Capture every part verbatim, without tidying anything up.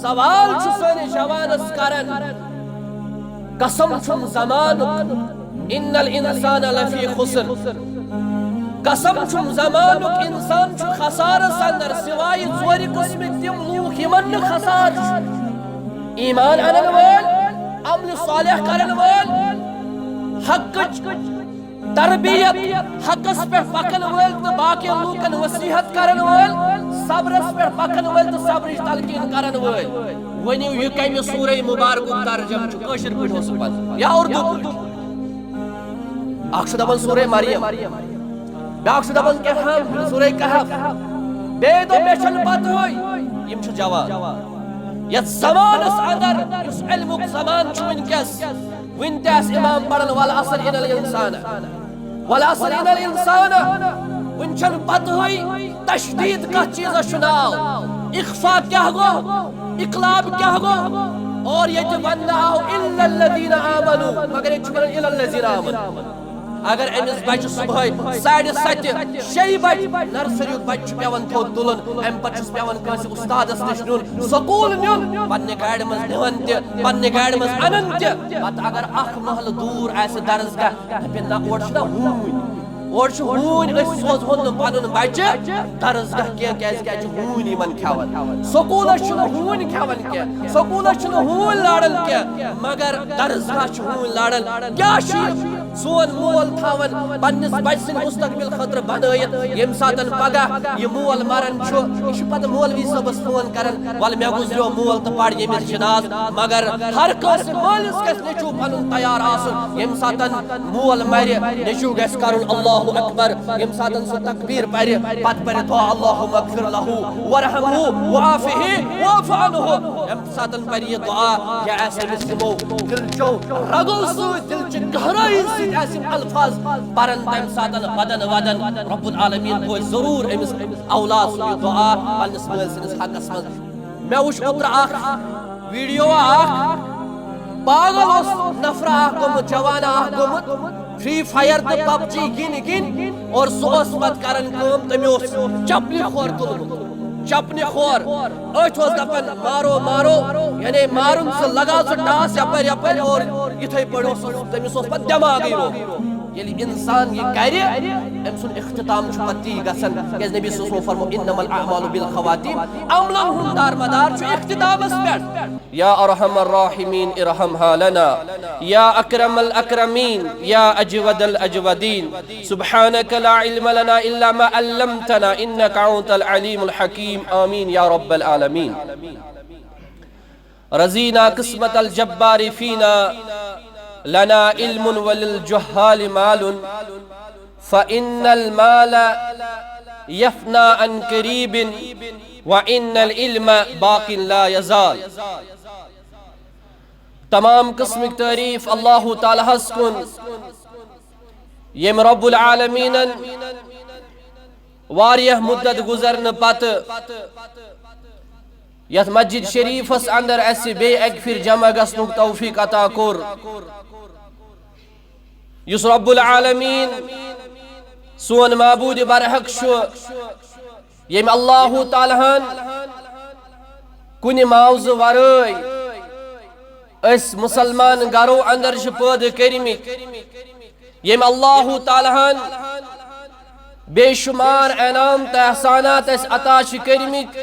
سوال چھُ سٲنِس جوانس کران، قسم چھُم زمانُک، ان الانسان لفی خسر۔ قسم چھُم زمانُک، انسان چھُ خسارس اندر، سوائے ژورِ قسمٕکۍ تِم لوٗکھ یِمن نہٕ خسار چھُ۔ ایمان انن وٲلۍ، عمل صالح کرن وٲلۍ، حقٕچ تربیت، حقس پٮ۪ٹھ پکن وٲلۍ تہٕ باقین لوٗکن وصیحت کرن وٲلۍ، صبرس پٮ۪ٹھ پکن وٲلۍ تہٕ صبرٕچ تلقین کرن وٲلۍ۔ ؤنِو، یہِ کمہِ سورہ مبارکُک ترجمہٕ چھُ؟ کٲشِر پٲٹھۍ اوس سُہ پتہٕ یا اردو پٲٹھۍ؟ اکھ چھُ دپان سورہ مریم، بیاکھ چھُ دپان کیٛاہ تام سورہ کہف، بیٚیہِ دوٚپ مےٚ چھَنہٕ پتہٕے۔ یِم چھِ جوان یتھ زمانس اندر، یُس علمُک زمان چھُ وٕنکیٚس، وٕنہِ تہِ آسہِ امام پران، والعصر ان الانسان، والعصر ان الانسان۔ وٕنہِ چھَنہٕ پتہٕے تشدید کتھ چیٖزس چھُ ناو، اخفا کیٛاہ گوٚو، اقلاب کیٛاہ گوٚو، اور ییٚتہِ وننہٕ آو الا الذین آمنوا، مگر ییٚتہِ چھُ ونان الا الذین آمنوا۔ اگر أمِس بچہِ صبحٲے ساڑِ ستہِ، شیٚیہِ بجہِ، نرسریُک بچہِ چھُ پٮ۪وان تھوٚد تُلُن، امہِ پتہٕ چھُس پٮ۪وان کٲنٛسہِ استادس نِش نیُن، سکوٗل نیُن، پننہِ گاڑِ منٛز نِوان تہِ، پننہِ گاڑِ منٛز انان تہِ۔ پتہٕ اگر اکھ محلہٕ دوٗر آسہِ درسگاہ، دپن، نہ، اورٕ چھُنہ ہوٗنۍ، اورٕ چھُ ہوٗنۍ، أسۍ سوزہون نہٕ پنُن بچہِ درسگاہ کینٛہہ، کیازِ کہِ اتہِ چھُ ہوٗنۍ یِمن کھٮ۪وان۔ سکوٗلس چھُنہٕ ہوٗنۍ کھٮ۪وان کینٛہہ، سکوٗلس چھُنہٕ ہوٗنۍ لاران کینٛہہ، مگر درسگاہ چھُ ہوٗنۍ لاران۔ کیٛاہ چھُ یہِ؟ سون مول تھاوان پننِس بچہِ سٕنٛدِ مستقبل خٲطرٕ بنٲیِتھ، ییٚمہِ ساتن پگاہ یہِ مول مران چھُ، یہِ چھُ پتہٕ مولوی صٲبس فون کران، "ولہٕ مےٚ گُزریو مول تہٕ پرِ ییٚمِس جناز۔" مگر ہر کٲنٛسہِ مٲلِس گژھِ نیٚچوٗ پنُن تیار آسُن، ییٚمہِ ساتن مول مرِ، نیٚچوٗ گژھِ کرُن "اللہ اکبر"، ییٚمہِ ساتن سُہ تکبیر پرِ، پتہٕ پرِ دعا، "اللہم اغفر لہ ورحمہ وعافہ واعف عنہ"۔ ییٚمہِ ساتن پرِ یہِ دعا، یہِ آسہِ أمِس یِمو دِلچو رگو سۭتۍ، دِلچہِ گہرٲیی سۭتۍ آسہِ یِم الفاظ پران، تمہِ ساتن ودن ودن رب العالمین بوزِ ضروٗر أمِس اولاد سُنٛد یہِ دعا پننِس مٲلۍ سٕنٛدِس حقس منٛز۔ مےٚ وُچھ اوترٕ اکھ ویڈیو، اکھ پاگل اوس نفرا اکھ گوٚمُت، جوانا اکھ گوٚمُت، فری فائر تہٕ پب جی گِنٛدۍ گِنٛدۍ، اور سُہ اوس پتہٕ کران کٲم، تٔمۍ اوس چپنہِ کھور تُلمُت، چپنہِ کھور، أتھۍ اوس دپان، "مارو، مارو"، یعنی مارُن سُہ، لگاو سُہ ٹاس یپٲرۍ یپٲرۍ، اور یِتھے پٲٹھۍ اوس سُہ، تٔمِس اوس پتہٕ دٮ۪ماغٕے روٚو۔ ییٚلہِ انسان یہِ کرِ، أمۍ سُنٛد اختتام چھُ پتہٕ تی گژھان، کیازِ نبی صلی اللہ علیہ وسلم فرمو، "انما الاعمال بالخواتیم"، عملن ہُنٛد دارمدار چھُ اختتامس پٮ۪ٹھ۔ یا ارحم الراحمین ارحم حالنا، یا اکرم الاکرمین، یا اجود الاجودین، سبحانک لا علم لنا الا ما علمتنا انک انت العلیم الحکیم، آمین یا رب العالمین۔ رضینا قسمت الجبار فینا، لنا علم وللجہال مال، فإن المال يفنى عن قريب، وإن العلم باق لا يزال۔ تمام قسمٕکۍ تعریٖف اللہ تعالیٰ ہس کُن، ییٚمۍ رب العالمیٖنن واریاہ مدت گُزرنہٕ پتہٕ یتھ مسجد شریفس اندر اسہِ بیٚیہِ اکہِ پھِرِ جمع گژھنُک توفیق عطا کوٚر، یُس رب العالمین سون معبود برحق چھُ، ییٚمۍ اللہ تعالیٰ ہن کُنہِ معاوضہٕ ورٲے أسۍ مسلمان گرو اندر چھِ پٲدٕ کٔرمٕتۍ، ییٚمۍ اللہ تعالیٰ ہن بے شمار انعام تہٕ احسانات اسہِ عطا چھِ کٔرمٕتۍ۔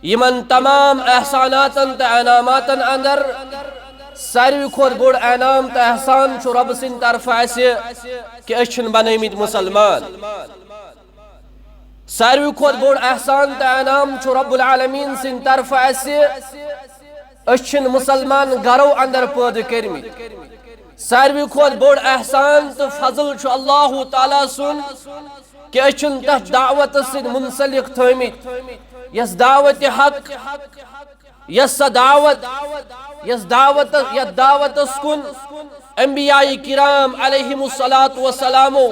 یِمن تمام احساناتن تہٕ انعاماتن اندر ساروی کھۄتہٕ بوٚڑ انعام تہٕ احسان چھُ رۄبہٕ سٕنٛدِ طرفہٕ اسہِ کہِ أسۍ چھِنہٕ بنٲومٕتۍ مسلمان۔ ساروی کھۄتہٕ بوٚڑ احسان تہٕ انعام چھُ رب العالمین سٕنٛدِ طرفہٕ اسہِ، أسۍ چھِنہٕ مسلمان گرو اندر پٲدٕ کٔرمٕتۍ۔ ساروی کھۄتہٕ بوٚڑ احسان تہٕ فضل چھُ اللہ تعالیٰ سُنٛد کہِ أسۍ چھِنہٕ تتھ دعوتس سۭتۍ منسلک تھٲومٕتۍ، یۄس دعوت حق، یۄس سۄ دعوت، یۄس دعوت، یتھ دعوتس کُن انبیاء کرام علیہم الصلوۃ والسلامو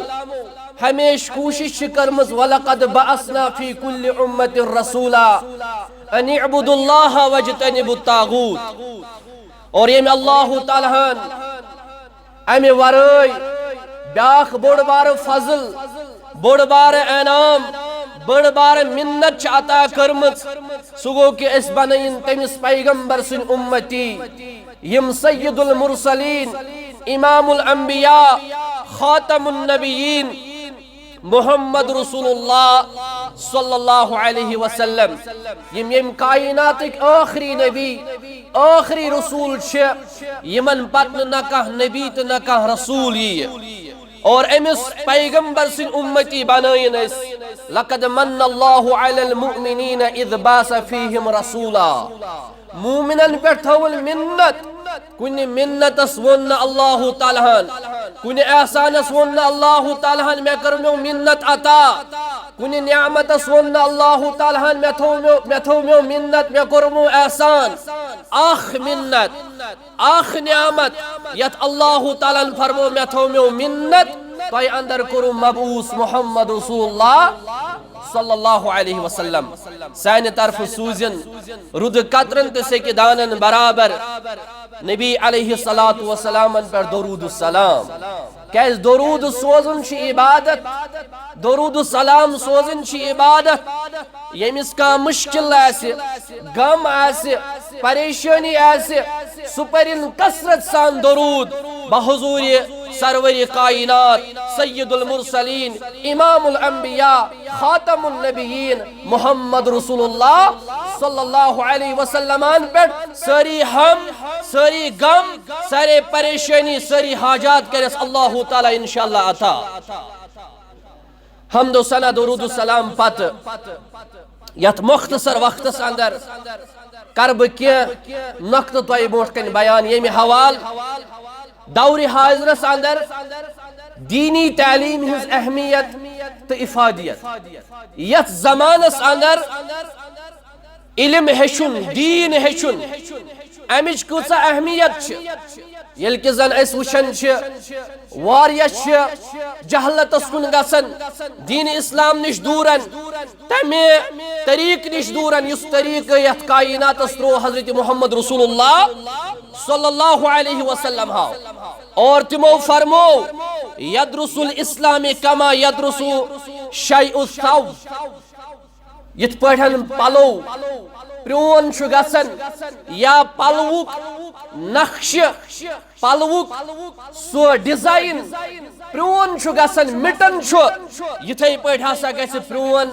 ہمیشہ کوٗشش چھِ کٔرمٕژ، "ولقد بعثنا فی کل امۃ رسولا ان اعبدوا اللہ واجتنبوا الطاغوت"۔ اور ییٚمۍ اللہ تعالیٰ ہن امہِ ورٲے بیاکھ بوٚڑ بارٕ فضل، بوٚڑ بارٕ انعام، بٔڑ بار منت چھِ عطا کٔرمٕژ، سُہ گوٚو کہِ أسۍ بنٲیِن تٔمِس پیغمبر سٕنٛدۍ اُمتی، یِم سید المرسلین، امام الانبیاء، خاتم النبیین، محمد رسول اللہ صلی اللہ علیہ وسلم، یِم ییٚمہِ کائناتٕکۍ ٲخری نبی، ٲخری رسول چھِ، یِمن پتہٕ نہٕ نہ کانٛہہ نبی تہٕ نہ کانٛہہ رسول یِیہِ۔ اور أمِس پیغمبر سٕنٛدۍ اُمتی بنٲیِن أسۍ۔ لقد من اللہ علی المؤمنین اذ بعث فیہم رسولا۔ مومنن پٮ۪ٹھ تھٲوٕن منت۔ کُنہِ منتس ووٚن نہٕ اللہ تعالیٰ ہن، کُنہِ احسانس ووٚن نہٕ اللہ تعالیٰ ہن، مےٚ کٔرمو منت عطا۔ کُنہِ نعمتس ووٚن نہٕ اللہ تعالیٰ ہن، مےٚ تھوٚومو، مےٚ تھوٚومو منت، مےٚ کوٚرمو احسان۔ اکھ منت، اکھ نعمت، یتھ اللہ تعالیٰ ہن فرمو، مےٚ تھوٚومو منت، تۄہہِ اندر کوٚرُم مبعوث محمد رسول اللہ صلی اللہ علیہ وسلم۔ سانہِ طرفہٕ سوٗزِن رُدٕ قطرن تہٕ سیٚکہِ دانن برابر نبی علیہ الصلوۃ والسلامن پٮ۪ٹھ درود السلام۔ کیازِ درود سوزُن چھُ عبادت، درود السلام سوزُن چھُ عبادت۔ ییٚمِس کانٛہہ مُشکِل آسہِ، غم آسہِ، پریشٲنی آسہِ، سُہ پٔرِن کثرت سان درود بحضور سرور کائنات، سید المرسلین، امام الانبیاء، خاتم النبیین، محمد رسول اللہ صلی اللہ علیہ وسلمن پٮ۪ٹھ۔ سٲری ہم، سٲری غم، سارے پریشٲنی، سٲری حاجات کرٮ۪س اللہ تعالیٰ انشاءاللہ عطا۔ حمد و ثنا، درود و سلام پتہٕ یتھ مختصر وقتس اندر کرٕ بہٕ کینٛہہ نقطہٕ تۄہہِ برونٛٹھ کنہِ بیان، ییٚمہِ حوالہٕ دورِ حاضرس اندر دینی تعلیٖم ہٕنٛز اہمیت تہٕ افادیت۔ یتھ زمانس اندر علم ہیٚچھُن، دین ہیٚچھُن، امِچ کۭژاہ اہمیت چھِ۔ ییٚلہِ کہِ زن أسۍ وٕچھان چھِ، واریاہ چھِ جہلتس کُن گژھان، دین اسلام نِش دوٗرن، تمہِ طریقہٕ نِش دوٗرن، یُس طریقہٕ یتھ کائناتس تروو حضرت محمد رسول اللہ صلی اللہ علیہ وسلم ہاو۔ اور تِمو فرمو، یدرس الاسلام کما یدرس شیء الثوب۔ یِتھ پٲٹھۍ پلو پرٛون چھُ گژھان، یا پلوُک نقشہٕ، پلوُک سُہ ڈیزائن پرٛون چھُ گژھان، مِٹان چھُ، یِتھے پٲٹھۍ ہسا گژھِ پرٛون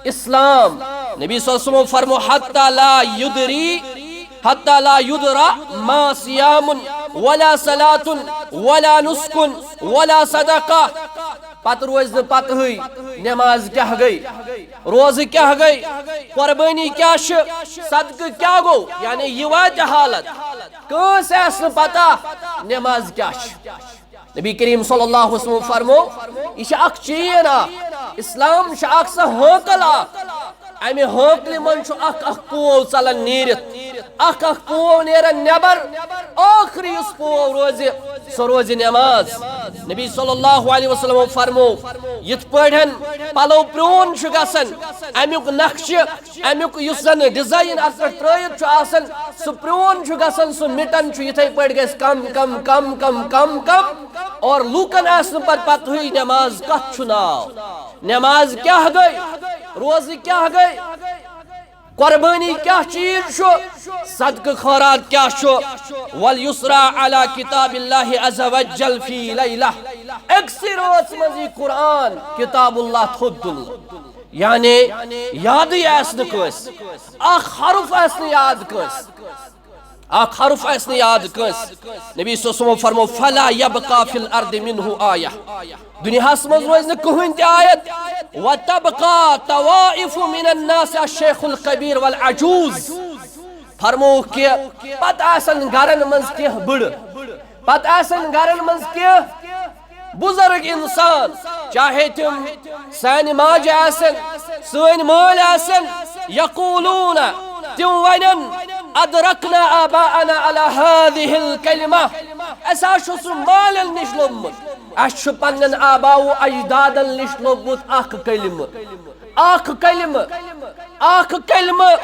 اسلام۔ نبی صلی اللہ علیہ وسلم فرمو، حتی لا یدری، حتی لا یدرا ما صیام ولا صلاۃ ولا نسک ولا صدقہ۔ پتہٕ روزِ نہٕ پتہٕے نماز کیٛاہ گٔے، روزٕ کیٛاہ گٔے، قربٲنی کیٛاہ چھِ، صدقہٕ کیٛاہ گوٚو، یعنی یہِ واتہِ حالت، کٲنٛسہِ آسہِ نہٕ پتہ نماز کیٛاہ چھِ۔ نبی کریم صلی اللہ علیہ وسلم فرمو، یہِ چھِ اکھ چین اکھ، اسلام چھِ اکھ سۄ ہٲنکل اکھ، امہِ ہٲنکلہِ منٛز چھُ اکھ اکھ پوو ژلان نیٖرِتھ، اکھ اکھ پوو نیران نٮ۪بر، ٲخری یُس پوو روزِ، سۄ روزِ نماز۔ نبی صلی اللہ علیہ وسلم فرمو، یِتھ پٲٹھۍ پلو پرٛون چھُ گژھان، امیُک نقشہٕ، امیُک یُس زن ڈیزائن اتھ پٮ۪ٹھ ترٲیِتھ چھُ آسان، سُہ پرٛون چھُ گژھان، سُہ مِٹان چھُ، یِتھے پٲٹھۍ گژھِ کم کم کم کم کم کم۔ اور لوٗکن آسہِ نہٕ پتہٕ پتہٕے نماز کتھ چھُ ناو، نماز کیٛاہ گٔے، روزٕ کیٛاہ گٔے، قربٲنی کیٛاہ چیٖز چھُ، صدقہٕ خٲرات کیٛاہ چھُ۔ ولیسرا علی کتاب اللہ عز وجل فی لیلہ، أکسٕے رٲژ منٛز یی قرآن کتاب اللہ تھوٚد تُلنہٕ، یعنی یادٕے آسہِ نہٕ کٲنٛسہِ، اکھ حرف آسہِ نہٕ یاد کٲنٛسہِ۔ اکھ حرف آسہِ نہٕ یاد کٲنٛسہِ۔ نبی صلی اللہ علیہ وسلم فرمو، فلا یبقا فی الارض منہ آیہ، دُنیاہس منٛز روزِ نہٕ کٕہٕنۍ تہِ آیت۔ وتبقا طوائف من الناس الشیخ الکبیر والعجوز۔ فرمووُکھ کہِ پتہٕ آسن گرن منٛز کینٛہہ بٕڑٕ، پتہٕ آسن گرن منٛز کینٛہہ بُزرگ انسان، چاہے تِم سانہِ ماجہِ آسن، سٲنۍ مٲلۍ آسن، یقولون، تِم ونن، ادرکنا آباءنا علی ہذہ الکلمہ، اسہِ حظ چھُ سُہ مالٮ۪ن نِش لوٚبمُت، اسہِ چھُ پننٮ۪ن آبا و اجدادن نِش لوٚبمُت اکھ کلمہٕ، اکھ کلمہٕ، اکھ کلمہٕ،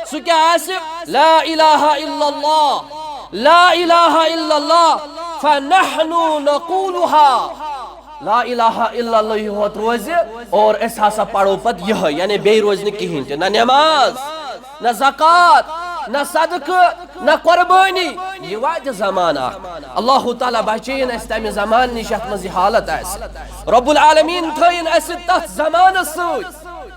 سُہ کیٛاہ آسہِ؟ لا الہ الا اللہ، لا الہ الا اللہ، فنحن نقولها۔ لا الہ الا اللہ ہوت روزِ، اور أسۍ ہسا پرو پتہٕ یہے، یعنی بیٚیہِ روزِ نہٕ کِہیٖنۍ تہِ، نہ نماز، نہ زکوٰۃ، نہ صدقہٕ، نہ قربٲنی۔ یہِ واتہِ زمانہٕ اکھ، اللہ تعالیٰ بچٲیِن اَسہِ تمہِ زمانہٕ نِش یتھ منٛز یہِ حالت آسہِ۔ رب العالمین تھٲیِن اَسہِ تتھ زمانس سۭتۍ،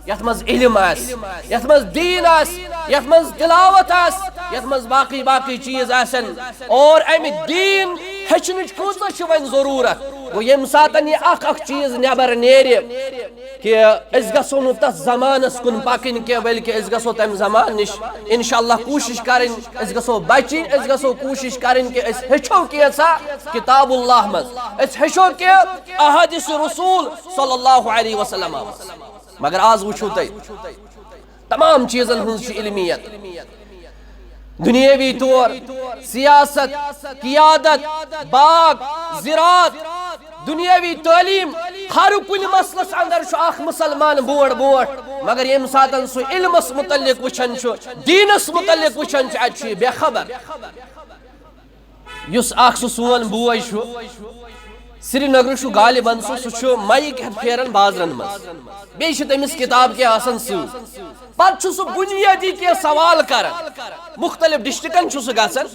یتھ منٛز علم آسہِ، یتھ منٛز دیٖن آسہِ، یتھ منٛز تلاوت آسہِ، یتھ منٛز باقٕے باقٕے چیٖز آسن۔ اور امہِ دیٖن ہیٚچھنٕچ کۭژاہ چھِ وۄنۍ ضروٗرت۔ گوٚو، ییٚمہِ ساتن یہِ اکھ اکھ چیٖز نٮ۪بر نیرِ، کہِ أسۍ گژھو نہٕ تتھ زمانس کُن پکٕنۍ کینٛہہ، بلکہِ أسۍ گژھو تمہِ زمانہٕ نِش انشاءاللہ کوٗشش کرٕنۍ، أسۍ گژھو بچٕنۍ، أسۍ گژھو کوٗشش کرٕنۍ کہِ أسۍ ہیٚچھو کینٛژھا کتاب اللہ منٛز، أسۍ ہیٚچھو کینٛہہ احادیث رسول صلی اللہ علیہ وسلم منٛز۔ مگر آز وٕچھِو تُہۍ، تمام چیٖزن ہٕنٛز چھِ علمیت۔ دُنیٲوی طور، سیاست، قیادت، باغ، زراعت، دُنیٲوی تعلیٖم، ہر کُنہِ مسلس اندر چھُ اکھ مسلمان بوڑ بوٹھ، مگر ییٚمہِ ساتن سُہ علمس متعلق وٕچھان چھُ، دیٖنس متعلق وٕچھان چھُ، اتہِ چھُ یہِ بے خبر۔ یُس اکھ سُہ سون بوے چھُ، سرینگرٕ چھُ غالباً سُہ، سُہ چھُ مایِک ہٮ۪تھ پھیران بازرن منٛز۔ بیٚیہِ چھِ تٔمِس کِتاب کینٛہہ آسان سۭتۍ۔ پتہٕ چھُ سُہ بُنیٲدی کینٛہہ سوال کران۔ مُختٔلِف ڈسٹرکن چھُ سُہ گژھان۔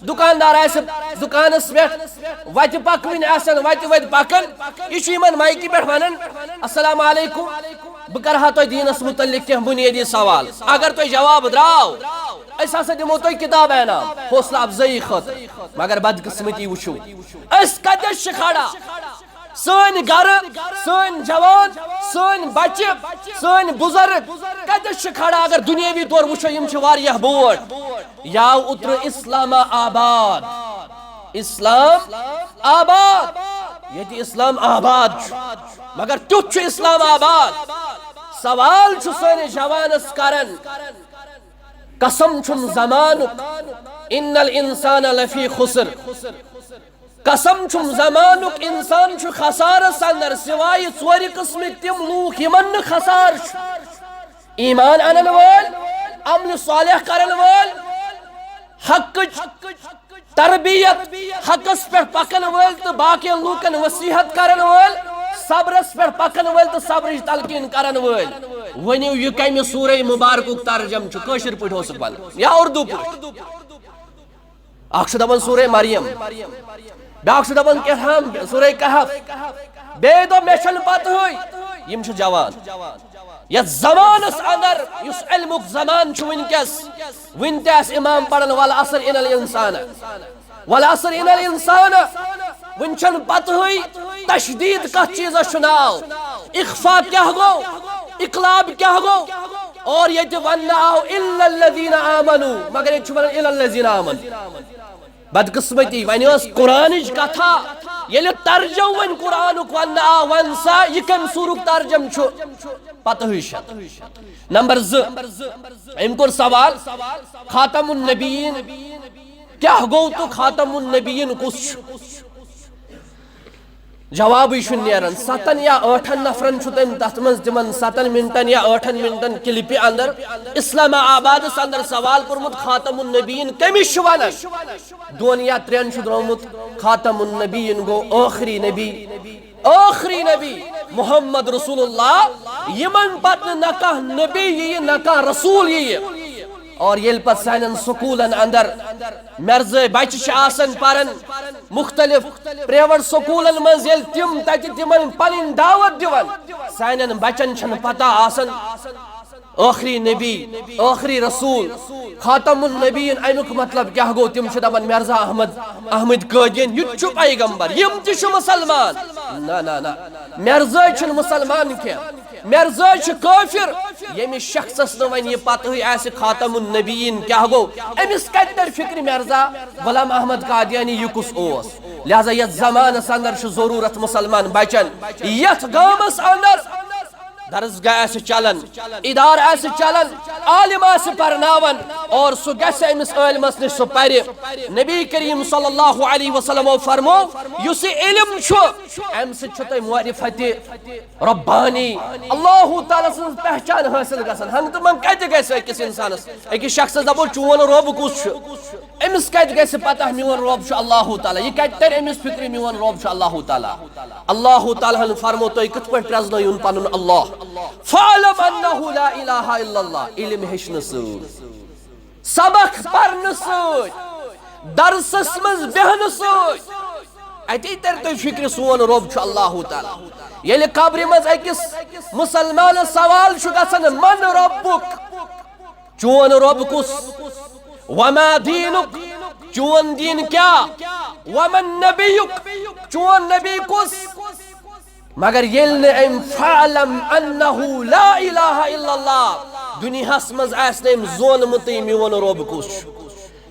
دُکاندار آسہِ دُکانس پٮ۪ٹھ، وتہِ پکوٕنۍ آسن، وتہِ وتہِ پکان۔ یہِ چھُ یِمن مایکہِ پٮ۪ٹھ ونان، "السلام علیکم، بہٕ کرٕ ہا تۄہہِ دیٖنس مُتعلق کینٛہہ بُنیٲدی سوال۔ اگر تۄہہِ جواب درٛاو، أسۍ ہسا دِمو تۄہہِ کِتاب انعام، حوصلہٕ افزٲیی خٲطرٕ۔" مگر بدقسمتی وٕچھِو، أسۍ کتٮ۪س چھِ کھڑا؟ سٲنۍ گرٕ، سٲنۍ جوان، سٲنۍ بچہِ، سٲنۍ بُزرگ کتٮ۪س چھِ کھڑا؟ اگر دُنیٲوی طور وٕچھو، یِم چھِ واریاہ بوڑ۔ یا اوترٕ اسلام آباد، اسلام آباد، ییٚتہِ اسلام آباد چھُ، مگر تیُتھ چھُ اسلام آباد۔ سوال چھُ سٲنِس جوانس کران، قسم چھُم زمانُک، ان الانسان لفی خسر۔ قسم چھُم زمانُک، انسان چھُ خسارس اندر، سوائے ژورِ قسمٕکۍ تِم لوٗکھ یِمن نہٕ خسار چھُ۔ ایمان انن وٲلۍ، عمل صالح کرن وٲلۍ، حقٕچ تربیت، حقس پٮ۪ٹھ پکن وٲلۍ تہٕ باقین لوٗکن وصیحت کرن وٲلۍ، صبرس پٮ۪ٹھ پکن وٲلۍ تہٕ صبرٕچ تلقین کرن وٲلۍ۔ ؤنِو، یہِ کمہِ سورہ مبارکُک ترجمہٕ چھُ؟ کٲشِر پٲٹھۍ اوسُکھ ونان یا اردو پٲٹھۍ؟ اکھ چھُ دپان سورہ مریم، بیاکھ چھُ دپان کیٛاہ تام سورہ کہف، بیٚیہِ دوٚپ مےٚ چھَنہٕ پتہٕے۔ یِم چھِ جوان۔ یتھ زمانس اندر یُس علمُک زمان چھُ وٕنکیٚس، وٕنہِ تہِ آسہِ امام پران، "والعصر ان الانسان، والعصر ان الانسان"، وٕنہِ چھَنہٕ پتہٕے تشدید کتھ چیٖزس چھُ ناو، اخفا کیٛاہ گوٚو، اقلاب کیٛاہ گوٚو، اور ییٚتہِ وننہٕ آو "الا الذین آمنوا"، مگر ییٚتہِ چھُ ونان "الا الذین آمنوا"۔ بدقسمتی، وۄنۍ ٲس قرآنٕچ کتھا، ییٚلہِ ترجمہٕ وۄنۍ قرآنُک وننہٕ آو، ون سا، یہِ کمہِ سورُک ترجمہٕ چھُ؟ پتہٕ ہٕے چھےٚ۔ نمبر زٕ، أمۍ کوٚر سوال، خاتم النبیین کیٛاہ گوٚو تہٕ خاتم النبیین کُس چھُ؟ جوابٕے چھُنہٕ نیران۔ ستن یا ٲٹھن نفرن چھُ تٔمۍ تتھ منٛز، تِمن ستن منٹن یا ٲٹھن منٹن کلپہِ اندر، اسلام آبادس اندر سوال کوٚرمُت، خاتم النبیین کٔمِس چھِ ونان؟ دۄن یا ترٛٮ۪ن چھُ درٛامُت، خاتم النبیین گوٚو ٲخری نبی، ٲخری نبی محمد رسول اللہ، یِمن پتہٕ نہ کانٛہہ نبی یِیہِ، نہ کانٛہہ رسول یِیہِ۔ اور ییٚلہِ پتہٕ سانٮ۪ن سکوٗلن اندر مرزٲے بچہِ چھِ آسان پران، مختلف پریویٹ سکوٗلن منٛز ییٚلہِ تِم تتہِ تِمن پنٕنۍ دعوت دِوان، سانٮ۪ن بچن چھنہٕ پتہ آسان ٲخری نبی، ٲخری رسول، خاتم النبیین، امیُک مطلب کیٛاہ گوٚو؟ تِم چھِ دپان، مرزا احمد، احمد قٲدیان، یہِ تہِ چھُ پیغمبر، یِم تہِ چھِ مسلمان۔ نہ، نہ، نہ، مرزٲے چھِنہٕ مسلمان کینٛہہ۔ مرزٲے چھِ کٲفر۔ ییٚمِس شخصس نہٕ وۄنۍ یہِ پتہٕے آسہِ خاتم النبیین کیٛاہ گوٚو، أمِس کتہِ ترِ فکرِ مرزا غلام احمد قادیانی یہِ کُس اوس؟ لہذا یتھ زمانس اندر چھُ ضروٗرت مسلمان بچن، یتھ گامس اندر درسگاہ آسہِ چلان، ادارٕ آسہِ چلان، عالم آسہِ پرناوان، اور سُہ گژھِ أمِس عٲلمس نِش، سُہ پرِ۔ نبی کریم صلی اللہ علیہ وسلمو فرمو، یُس یہِ علم چھُ، امہِ سۭتۍ چھُ تۄہہِ معرفت ربانی، اللہ تعالیٰ سٕنٛز پہچان حٲصِل گژھان۔ ہنگ تہٕ منگ کتہِ گژھِ أکِس انسانس؟ أکِس شخصس دپو، چون رب کُس چھُ؟ أمِس کتہِ گژھِ پتہ میون رب چھُ اللہ تعالیٰ؟ یہِ کتہِ ترِ أمِس فکرِ میون رب چھُ اللہ تعالیٰ؟ اللہ تعالیٰ ہن فرمو، تُہۍ کِتھ پٲٹھۍ پرزنٲیِو پنُن اللہ؟ فاعلم انہ لا الہ الا اللہ۔ علم ہیٚچھنہٕ سۭتۍ، سبق پرنہٕ سۭتۍ، درسس منٛز بیہنہٕ سۭتۍ، اتی ترِ تۄہہِ فکرِ سون رب چھُ اللہ تعالیٰ۔ ییٚلہِ قبرِ منٛز أکِس مسلمانس سوال چھُ گژھان، من ربک؟ چون رب کُس؟ وما دینک؟ چون دین کیا؟ ومن نبیک؟ چون نبی کُس؟ مگر ییٚلہِ نہٕ أمۍ فعلم انہ لا الہ الا اللہ، دُنیاہس منٛز آسہِ نہٕ أمۍ زونمُتٕے میون رب کُس چھُ۔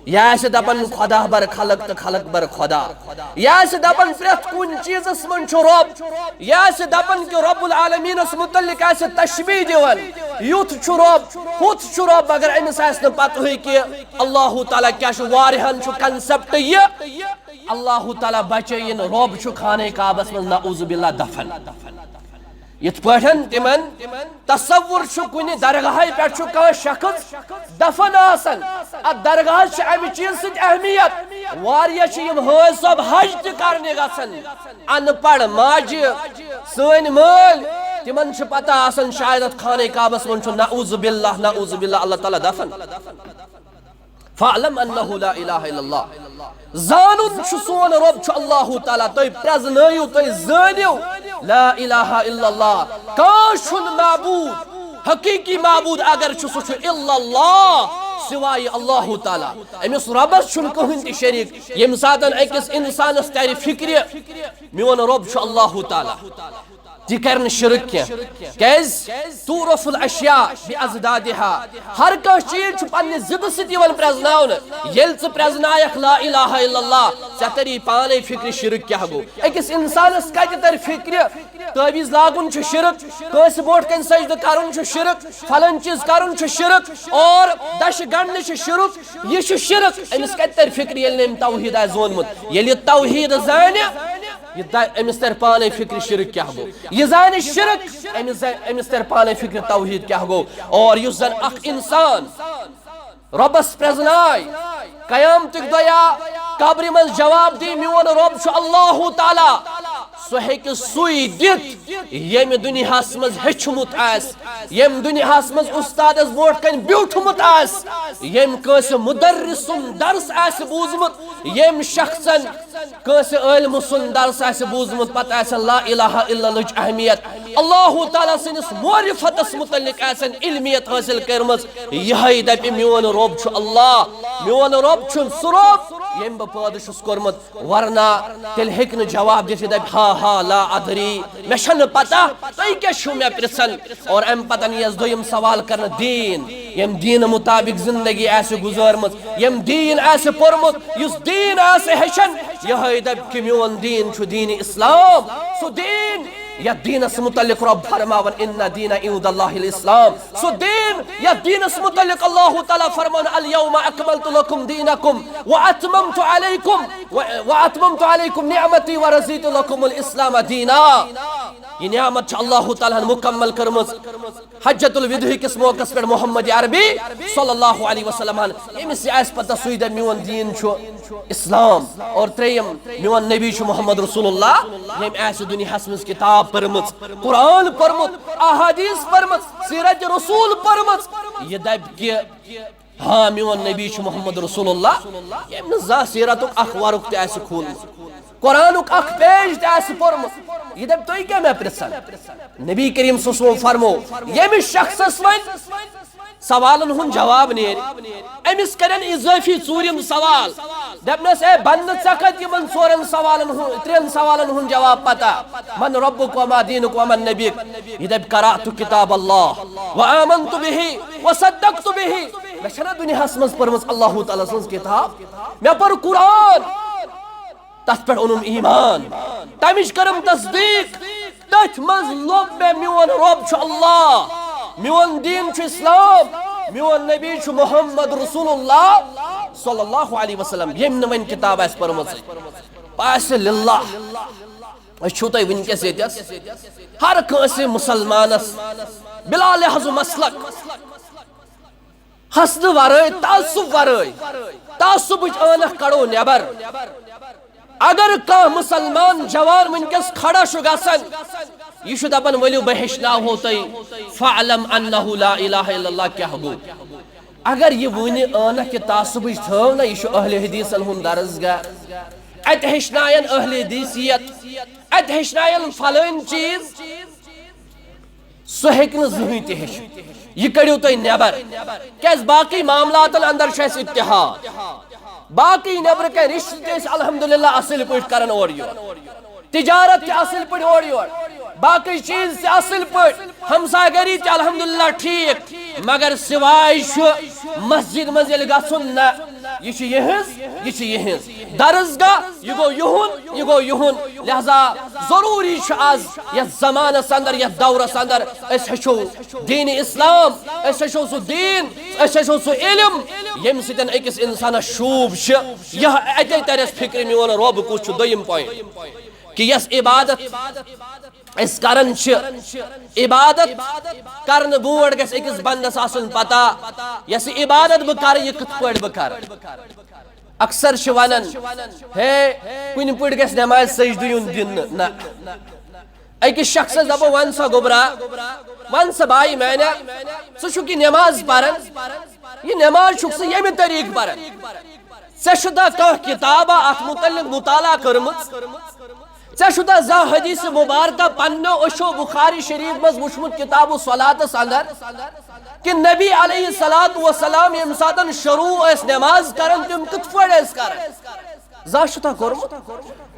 یہِ آسہِ دپان خدا بر خلق تہٕ خلق بر خدا۔ یہِ آسہِ دپان پرٛٮ۪تھ کُنہِ چیٖزس منٛز چھُ رۄب۔ یہِ آسہِ دپان کہِ رب العالمینس متعلق آسہِ تشبیہ دِوان، یُتھ چھُ رۄب، ہُتھ چھُ رۄب، مگر أمِس آسہِ نہٕ پتہٕے کہِ اللہ تعالیٰ کیٛاہ چھُ۔ واریاہن چھُ concept یہِ، اللہ تعالیٰ بچٲیِن، رۄب چھُ خانہ کعبس منٛز نعوذ باللہ دفن۔ یِتھ پٲٹھۍ تِمن تصور چھُ، کُنہِ درگاہہِ پٮ۪ٹھ چھُ کانٛہہ شخص دفن آسان۔ اتھ درگاہس چھِ امہِ چیٖزٕ سۭتۍ اہمیت۔ واریاہ چھِ یِم حٲج صٲب حج تہِ کرنہِ گژھان۔ ان پڑھ ماجہِ، سٲنۍ مٲلۍ، تِمن چھِ پتہ آسان شاید اتھ خانہ کعبس منٛز چھُ نعوذ باللہ، نعوذ باللہ، اللہ تعالیٰ دفن۔ فاعلم انہ لا الہ الا اللہ۔ زانُن چھُ سون رب چھُ اللہ تعالیٰ۔ تُہۍ پرزنٲیِو، تُہۍ زٲنِو لا الہ الا اللہ۔ کانٛہہ چھُنہٕ معبوٗد، حقیٖقی معبوٗد اگر چھُ، سُہ چھُ الا اللہ، سوائے اللہ تعالیٰ۔ أمِس ربس چھُنہٕ کٕہٕنۍ تہِ شریٖک۔ ییٚمہِ ساتن أکِس انسانس ترِ فکرِ، میون رب چھُ اللہ تعالیٰ، یہِ کرِ نہٕ شرک کینٛہہ۔ کیازِ؟ تعرف الاشیاء باضدادها۔ ہر کانٛہہ چیٖز چھُ پننہِ ضدٕ سۭتۍ یِوان پرزناونہٕ۔ ییٚلہِ ژٕ پرزنایکھ لا الہ الا اللہ، ژےٚ تری پانے فکرِ شرک کیٛاہ گوٚو۔ أکِس انسانس کتہِ ترِ فکرِ تعویذ لاگُن چھُ شرک، کٲنٛسہِ برونٛٹھ کنہِ سجدٕ کرُن چھُ شرک، فلٲنۍ چیٖز کرُن چھُ شرک، اور دشہِ گنڈنہِ چھُ شرک۔ یہِ چھُ شرک۔ أمِس کتہِ ترِ فکرِ ییٚلہِ نہٕ أمۍ توحیٖد آسہِ زونمُت؟ ییٚلہِ یہِ توحیٖد زانہِ، یہِ تہ-، أمِس ترِ پانے فکرِ شرک کیٛاہ گوٚو۔ یہِ زانہِ شرک، أمِس زانہِ، أمِس ترِ پانے فکرِ توحیٖد کیٛاہ گوٚو۔ اور یُس زن اکھ انسان رۄبس پرزناے، قیامتٕکۍ دۄہ یا قبرِ منٛز جواب دی، میون رۄب چھُ اللہ تعالیٰ، سُہ ہیٚکہِ سُے دِتھ ییٚمہِ دُنیاہس منٛز ہیٚچھمُت آسہِ، ییٚمہِ دُنیاہس منٛز اُستادس برونٛٹھ کنہِ بیوٗٹھمُت آسہِ، ییٚمہِ کٲنٛسہِ مُدرِس سُنٛد درس آسہِ بوٗزمُت، ییٚمہِ شخصن کٲنٛسہِ عٲلمہٕ سُنٛد درس آسہِ بوٗزمُت، پتہٕ آسن لا الہ الا اللہٕچ اہمیت، اللہ تعالیٰ سٕنٛدِس معرفتس متعلق آسن علمیت حٲصِل کٔرمٕژ، یِہوٚے دپہِ میون رۄب چھُ اللہ، میون رۄب چھُ سُہ رۄب ییٚمۍ بہٕ پٲدٕ چھُس کوٚرمُت۔ ورنہ تیٚلہِ ہیٚکہِ نہٕ جواب دِتھ، یہِ دَپہِ، ہا ہا لا ادری، مےٚ چھَنہٕ پتہ، تُہۍ کیٛاہ چھِو مےٚ پرٛژھان؟ اور اَمہِ پتہٕ یِیَس دوٚیِم سوال کرنہٕ، دیٖن، ییٚمۍ دیٖنہٕ مُطابِق زندگی آسہِ گُزٲرمٕژ، ییٚمۍ دیٖن آسہِ پوٚرمُت، یُس دیٖن آسہِ ہیٚچھان، یِہوٚے دَپہِ کہِ میون دیٖن چھُ دیٖنِ اسلام، سُہ دیٖن یتھ دیٖنس متعلق رۄب فرماوان، ان دین عند اللہ الاسلام۔ سُہ دیٖن یتھ دیٖنس متعلق اللہ تعالیٰ فرمان، الیوم اکملت لکم دینکم و اتممت علیکم و، و اتممت علیکم نعمتی و رضیت لکم الاسلام دینا۔ یہ نعمت چھِ اللہ تعالیٰ ہن مکمل کٔرمٕژ حجۃ الوداع کِس موقعس پٮ۪ٹھ محمد عربی صلی اللہ علیہ وسلم ہن۔ ییٚمِس یہِ آسہِ پتہ، سُے دپہِ، میون دیٖن چھُ اسلام، اور ترٛیٚیِم، میون نبی چھُ محمد رسول اللہ، ییٚمۍ آسہِ دُنیاہس منٛز کتاب پٔرمٕژ، قرآن پوٚرمُت، احادیث پٔرمٕژ، سیرت رسول پٔرمٕژ، یہِ دپہِ کہِ ہاں، میون نبی چھُ محمد رسول اللہ، ییٚمۍ نہٕ زانٛہہ سیرتُک اکھ ورُق تہِ آسہِ کھولمُت، قرآنُک اکھ پیج تہِ آسہِ پوٚرمُت، یہِ دپہِ، تُہۍ کیٛاہ مےٚ پرژھان؟ نبی کریم صلی اللہ علیہ وسلم فرمو، ییٚمِس شخصس وۄنۍ سوالن ہُنٛد جواب نیرِ، أمِس کرن اضٲفی ژوٗرِم سوال۔ دپنس، اے بندٕ، ژےٚ کتہِ یِمن ژورن سوالن ہُنٛد، ترٛٮ۪ن سوالن ہُنٛد جواب پتہ؟ من ربک وما دینک ومن نبیک؟ یہِ دپہِ، قرأت کتاب اللہ و آمنت بہ و صدقت بہ۔ مےٚ چھنہ دُنیاہس منٛز پٔرمٕژ اللہ تعالیٰ سٕنٛز کتاب؟ مےٚ پٔر قرآن، تتھ پٮ۪ٹھ اوٚنُم ایمان، تمِچ کٔرٕم تصدیق۔ تٔتھۍ منٛز لوٚب مےٚ میون رۄب چھُ اللہ، میون دیٖن چھُ اسلام، میون نبی چھُ محمد رسول اللہ صلی اللہ علیہ وسلم، ییٚمۍ نہٕ وۄنۍ کِتاب آسہِ پٔرمٕژٕے۔ پاسہِ للہ، أسۍ چھِو تۄہہِ وٕنکیٚس ییٚتٮ۪س ہر کٲنٛسہِ مُسلمانس بلا لحاظ مسلک، حسدٕ ورٲے، تعصب ورٲے، تعصبٕچ عٲنکھ کڑو نٮ۪بر۔ اگر کانٛہہ مسلمان جوان وٕنکیٚس کھڑا چھُ گژھان، یہِ چھُ دپان، "ؤلِو بہٕ ہیٚچھناوہو تۄہہِ، فاعلم انہ لا الہ الا اللہ کیٛاہ گوٚو۔" اگر یہِ وٕنہِ عٲنکھ یہِ تعصبٕچ تھٲو نہ، یہِ چھُ اہل حدیثن ہُنٛد درسگاہ، اتہِ ہیٚچھناین اہل حدیثیت، اتہِ ہیٚچھناین فلٲنۍ چیٖز، سُہ ہیٚکہِ نہٕ زٕہٕنۍ تہِ ہیٚچھِتھ۔ یہِ کٔڑِو تُہۍ نٮ۪بر۔ کیٛازِ باقٕے معاملاتن اندر چھُ اَسہِ اتحاد۔ باقٕے نٮ۪برٕ کَنۍ رِشتہٕ تہِ ٲسۍ الحمدللہ اَصٕل پٲٹھۍ کران اورٕ یورٕ۔ تجارت تہِ اَصٕل پٲٹھۍ اورٕ یورٕ۔ باقٕے چیٖز تہِ اَصٕل پٲٹھۍ۔ ہمسایہِ گٔری تہِ الحمدللہ ٹھیٖک۔ مگر سِوائے چھُ مسجد منٛز ییٚلہِ گژھُن نہ۔ یہِ چھِ یِہٕنٛز، یہِ چھِ یِہٕنٛز۔ درسگاہ، یہِ گوٚو یِہُنٛد، یہِ گوٚو یِہُنٛد۔ لہذا ضروٗری چھُ آز یَتھ زمانَس اندر، یَتھ دورَس اندر أسۍ ہیٚچھو دیٖنِ اسلام، أسۍ ہیٚچھو سُہ دیٖن، أسۍ ہیٚچھو سُہ علم، ییٚمہِ سۭتۍ أکِس اِنسانَس شوٗب چھِ۔ یہِ اَتے تَرِ اَسہِ فِکرِ میون رۄب کُس چھُ۔ دوٚیِم point، کہِ یۄس عبادت أسۍ کران چھِ، عبادت کرنہٕ برونٛٹھ گژھِ أکِس بندس آسُن پتہ، یۄس یہِ عبادت بہٕ کرٕ، یہِ کِتھ پٲٹھۍ بہٕ کرٕ۔ اکثر چھِ ونان، ہے، کُنہِ پٲٹھۍ گژھِ نمازِ سجدٕ یُن دِنہٕ۔ نہ، أکِس شخصس دپو، "ون سا گوٚبرا، ون سا بایہِ میانہ، ژٕ چھُکھ یہِ نماز پران، یہِ نماز چھُکھ ژٕ ییٚمہِ طریٖقہٕ پران؟" ژےٚ چھُتھا کانٛہہ کِتابہ اتھ متعلق مطالعہ کٔرمٕژ؟ ژےٚ چھُتھا زانٛہہ حدیث مبارکہ پننیو أچھو بخاری شریف منٛز وُچھمُت کتاب الصلاتس اندر؟ کہِ نبی علیہ الصلوۃ والسلام ییٚمہِ ساتن شروع ٲسۍ نماز کران، تِم کِتھ پٲٹھۍ ٲسۍ کران؟ زانٛہہ چھُتھا کوٚرمُت؟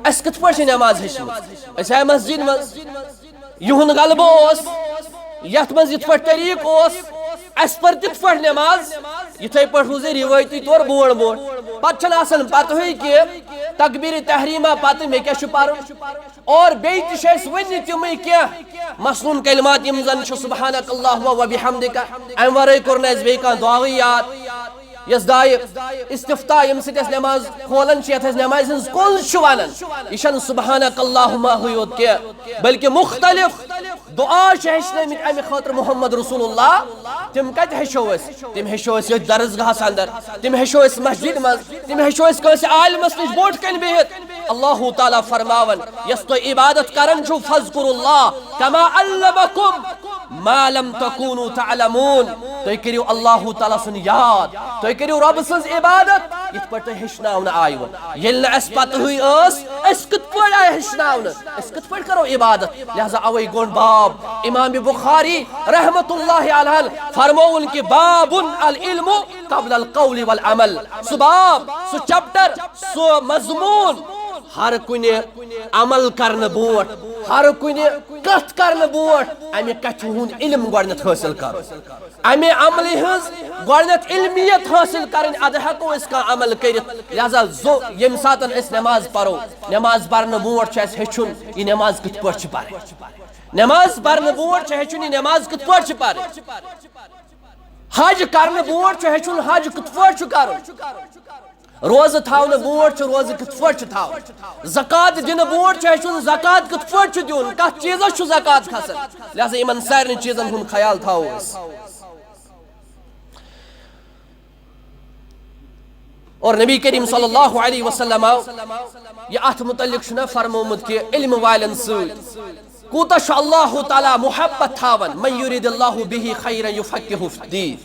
اَسہِ کِتھ پٲٹھۍ چھِ نماز ہیٚچھمٕژ؟ أسۍ آے مسجد منٛز۔ یِہُنٛد غلبہٕ اوس، یَتھ منٛز یِتھ پٲٹھۍ طریٖقہٕ اوس، اَسہِ پٔر تِتھ پٲٹھۍ نٮ۪ماز، یِتھَے پٲٹھۍ روٗز یہِ رِوٲیتی طور برونٛٹھ برونٛٹھ۔ پَتہٕ چھَنہٕ آسان پَتہٕے کہِ تکبیٖرِ تحریٖمہ پَتہٕ مےٚ کیٛاہ چھُ پَرُن۔ اور بیٚیہِ تہِ چھِ اَسہِ وٕنہِ تِمٕے کینٛہہ مصنوٗن کلمات یِم زَن چھِ سبحانک اللہم و بحمدک، اَمہِ وَرٲے کوٚر نہٕ اَسہِ بیٚیہِ کانٛہہ دُعاوٕے یاد۔ یۄس دعایہِ استفتاح، ییٚمہِ سۭتۍ أسۍ نٮ۪ماز کھولان چھِ، یَتھ أسۍ نٮ۪مازِ ہٕنٛز کُنٛز چھِ وَنان، یہِ چھَنہٕ سبحانک اللہم ہٕے یوت کینٛہہ، بلکہِ مُختلف دُعا چھِ ہیٚچھنٲومٕتۍ اَمہِ خٲطرٕ محمد رسول اللہ۔ تِم کَتہِ ہیٚچھو أسۍ؟ تِم ہیٚچھو أسۍ ییٚتھۍ درسگاہَس اندر، تِم ہیٚچھو أسۍ مسجد منٛز، تِم ہیٚچھو أسۍ کٲنٛسہِ عالمَس نِش برونٛٹھ کَنہِ بِہِتھ۔ اللہ تعالیٰ فرماوان، یۄس تُہۍ عبادت کران چھِو، فذکروا اللہ کما علمکم ما لم تکونوا تعلمون۔ تُہۍ کٔرِو اللہ تعالیٰ سُنٛد یاد، تُہۍ کٔرِو رۄبہٕ سٕنٛز عبادت، یِتھ پٲٹھۍ تُہۍ ہیٚچھناونہٕ آیوٕ۔ ییٚلہِ نہٕ اَسہِ پتہٕے ٲس، أسۍ کِتھ پٲٹھۍ آے ہیٚچھناونہٕ؟ أسۍ کِتھ پٲٹھۍ کرو عبادت؟ لہذا اوے گوٚنٛڈ باب امام بخاری رحمت اللہ علیہ فرمووُن کہِ بابٌ العلم قبل القول والعمل۔ سُہ باب، سُہ chapter، سُہ مضموٗن، ہر کُنہِ عمل کرنہٕ برونٛٹھ، ہر کُنہِ کتھ کرنہٕ برونٛٹھ، امہِ کتھِ ہُنٛد علم گۄڈٕنیتھ حٲصِل کرُن، امہِ عملہِ ہٕنٛز گۄڈٕنیتھ علمیت حٲصِل کرٕنۍ، ادٕ ہٮ۪کو أسۍ کانٛہہ عمل کٔرِتھ۔ لہذا زو ییٚمہِ ساتن أسۍ نٮ۪ماز پرو، نٮ۪ماز پرنہٕ برونٛٹھ چھُ اَسہِ ہیٚچھُن، یہِ نٮ۪ماز کِتھ پٲٹھۍ چھِ پرٕنۍ۔ نٮ۪ماز پرنہٕ برونٛٹھ چھُ ہیٚچھُن، یہِ نٮ۪ماز کِتھ پٲٹھۍ چھِ پرٕنۍ۔ حج کرنہٕ برونٛٹھ چھُ ہیٚچھُن، حج کِتھ پٲٹھۍ چھُ کرُن۔ روزٕ تھاونہٕ برونٛٹھ چھُ روزٕ کِتھ پٲٹھۍ چھُ تھاوُن۔ زکوٰۃ دِنہٕ برونٛٹھ چھُ ہیٚچھُن، زکوٰۃ کِتھ پٲٹھۍ چھُ دیُن، کتھ چیٖزس چھُ زکوٰۃ کھسان۔ لہذا یِمن سارنٕے چیٖزن ہُنٛد خیال تھاوو أسۍ۔ اور نبی کریم صلی اللہ علیہ وسلم آو یہِ اتھ متعلق چھُنہ فرمومُت کہِ علم والٮ۪ن سۭتۍ کوٗتاہ چھُ اللہ تعالیٰ محبت تھاوان، من یرید اللہ بہ خیرا یفقہہ فی الدین۔